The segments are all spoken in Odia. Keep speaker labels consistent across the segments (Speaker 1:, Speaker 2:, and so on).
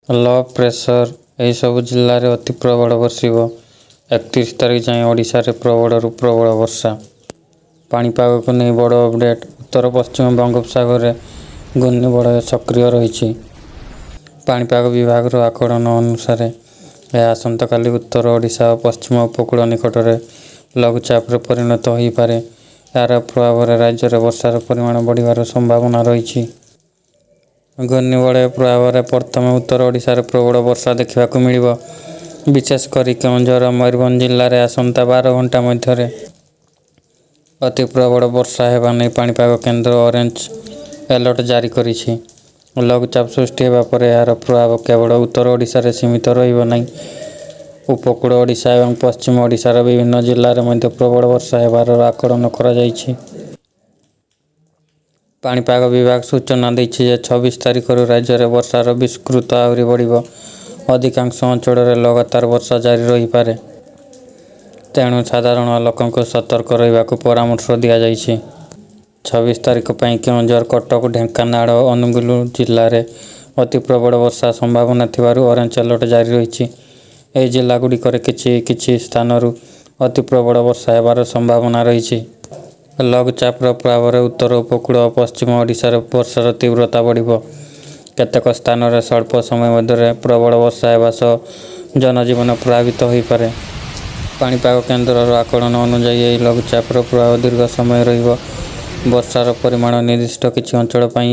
Speaker 1: ଲୋ ପ୍ରେସର ଏହିସବୁ ଜିଲ୍ଲାରେ ଅତି ପ୍ରବଳ ବର୍ଷିବ। 31 ତାରିଖ ଯାଏଁ ଓଡ଼ିଶାରେ ପ୍ରବଳରୁ ପ୍ରବଳ ବର୍ଷା। ପାଣିପାଗକୁ ନେଇ ବଡ଼ ଅପଡେଟ୍। ଉତ୍ତର ପଶ୍ଚିମ ବଙ୍ଗୋପସାଗରରେ ଘୂର୍ଣ୍ଣିବଳୟ ସକ୍ରିୟ ରହିଛି। ପାଣିପାଗ ବିଭାଗର ଆକଳନ ଅନୁସାରେ ଏହା ଆସନ୍ତାକାଲି ଉତ୍ତର ଓଡ଼ିଶା ଓ ପଶ୍ଚିମ ଉପକୂଳ ନିକଟରେ ଲଘୁଚାପରେ ପରିଣତ ହୋଇପାରେ। ଏହାର ପ୍ରଭାବରେ ରାଜ୍ୟରେ ବର୍ଷାର ପରିମାଣ ବଢ଼ିବାର ସମ୍ଭାବନା ରହିଛି। ଘୂର୍ଣ୍ଣିବଳୟ ପ୍ରଭାବରେ ପ୍ରଥମେ ଉତ୍ତର ଓଡ଼ିଶାରେ ପ୍ରବଳ ବର୍ଷା ଦେଖିବାକୁ ମିଳିବ। ବିଶେଷ କରି କେଉଁଝର ଓ ମୟୂରଭଞ୍ଜ ଜିଲ୍ଲାରେ ଆସନ୍ତା 12 ଘଣ୍ଟା ମଧ୍ୟରେ ଅତି ପ୍ରବଳ ବର୍ଷା ହେବା ନେଇ ପାଣିପାଗ କେନ୍ଦ୍ର ଅରେଞ୍ଜ ଆଲର୍ଟ ଜାରି କରିଛି। ଲଘୁଚାପ ସୃଷ୍ଟି ହେବା ପରେ ଏହାର ପ୍ରଭାବ କେବଳ ଉତ୍ତର ଓଡ଼ିଶାରେ ସୀମିତ ରହିବ ନାହିଁ, ଉପକୂଳ ଓଡ଼ିଶା ଏବଂ ପଶ୍ଚିମ ଓଡ଼ିଶାର ବିଭିନ୍ନ ଜିଲ୍ଲାରେ ମଧ୍ୟ ପ୍ରବଳ ବର୍ଷା ହେବାର ଆକଳନ କରାଯାଇଛି। ପାଣିପାଗ ବିଭାଗ ସୂଚନା ଦେଇଛି ଯେ, 26 ତାରିଖରୁ ରାଜ୍ୟରେ ବର୍ଷାର ବିସ୍ତୃତି ଆହୁରି ବଢ଼ିବ। ଅଧିକାଂଶ ଅଞ୍ଚଳରେ ଲଗାତାର ବର୍ଷା ଜାରି ରହିପାରେ। ତେଣୁ ସାଧାରଣ ଲୋକଙ୍କୁ ସତର୍କ ରହିବାକୁ ପରାମର୍ଶ ଦିଆଯାଇଛି। 26 ତାରିଖ ପାଇଁ କେଉଁଝର, କଟକ, ଢେଙ୍କାନାଳ ଓ ଅନୁଗୁଳ ଜିଲ୍ଲାରେ ଅତି ପ୍ରବଳ ବର୍ଷା ସମ୍ଭାବନା ଥିବାରୁ ଅରେଞ୍ଜ ଆଲର୍ଟ ଜାରି ରହିଛି। ଏହି ଜିଲ୍ଲାଗୁଡ଼ିକରେ କିଛି କିଛି ସ୍ଥାନରେ ଅତି ପ୍ରବଳ ବର୍ଷା ହେବାର ସମ୍ଭାବନା ରହିଛି। ଲଘୁଚାପର ପ୍ରଭାବରେ ଉତ୍ତର ଉପକୂଳ ଓ ପଶ୍ଚିମ ଓଡ଼ିଶାରେ ବର୍ଷାର ତୀବ୍ରତା ବଢ଼ିବ। କେତେକ ସ୍ଥାନରେ ସ୍ୱଳ୍ପ ସମୟ ମଧ୍ୟରେ ପ୍ରବଳ ବର୍ଷା ହେବା ସହ ଜନଜୀବନ ପ୍ରଭାବିତ ହୋଇପାରେ। ପାଣିପାଗ କେନ୍ଦ୍ରର ଆକଳନ ଅନୁଯାୟୀ ଏହି ଲଘୁଚାପର ପ୍ରଭାବ ଦୀର୍ଘ ସମୟ ରହିବ। ବର୍ଷାର ପରିମାଣ ନିର୍ଦ୍ଦିଷ୍ଟ କିଛି ଅଞ୍ଚଳ ପାଇଁ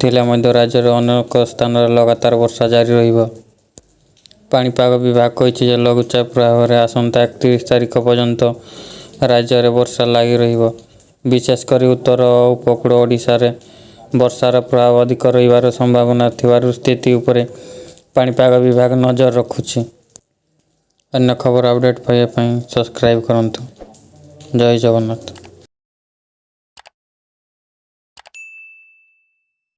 Speaker 1: ଥିଲେ ମଧ୍ୟ ରାଜ୍ୟର ଅନେକ ସ୍ଥାନରେ ଲଗାତାର ବର୍ଷା ଜାରି ରହିବ। ପାଣିପାଗ ବିଭାଗ କହିଛି ଯେ, ଲଘୁଚାପ ପ୍ରଭାବରେ ଆସନ୍ତା 31 ତାରିଖ ପର୍ଯ୍ୟନ୍ତ ରାଜ୍ୟରେ ବର୍ଷା ଲାଗି ରହିବ। ବିଶେଷ କରି ଉତ୍ତର ଓ ଉପକୂଳ ଓଡ଼ିଶାରେ ବର୍ଷାର ପ୍ରଭାବ ଅଧିକ ରହିବାର ସମ୍ଭାବନା ଥିବାରୁ ସ୍ଥିତି ଉପରେ ପାଣିପାଗ ବିଭାଗ ନଜର ରଖିଛି। ଅନ୍ୟ ଖବର ଅପଡେଟ୍ ପାଇବା ପାଇଁ ସବସ୍କ୍ରାଇବ୍ କରନ୍ତୁ। ଜୟ ଜଗନ୍ନାଥ।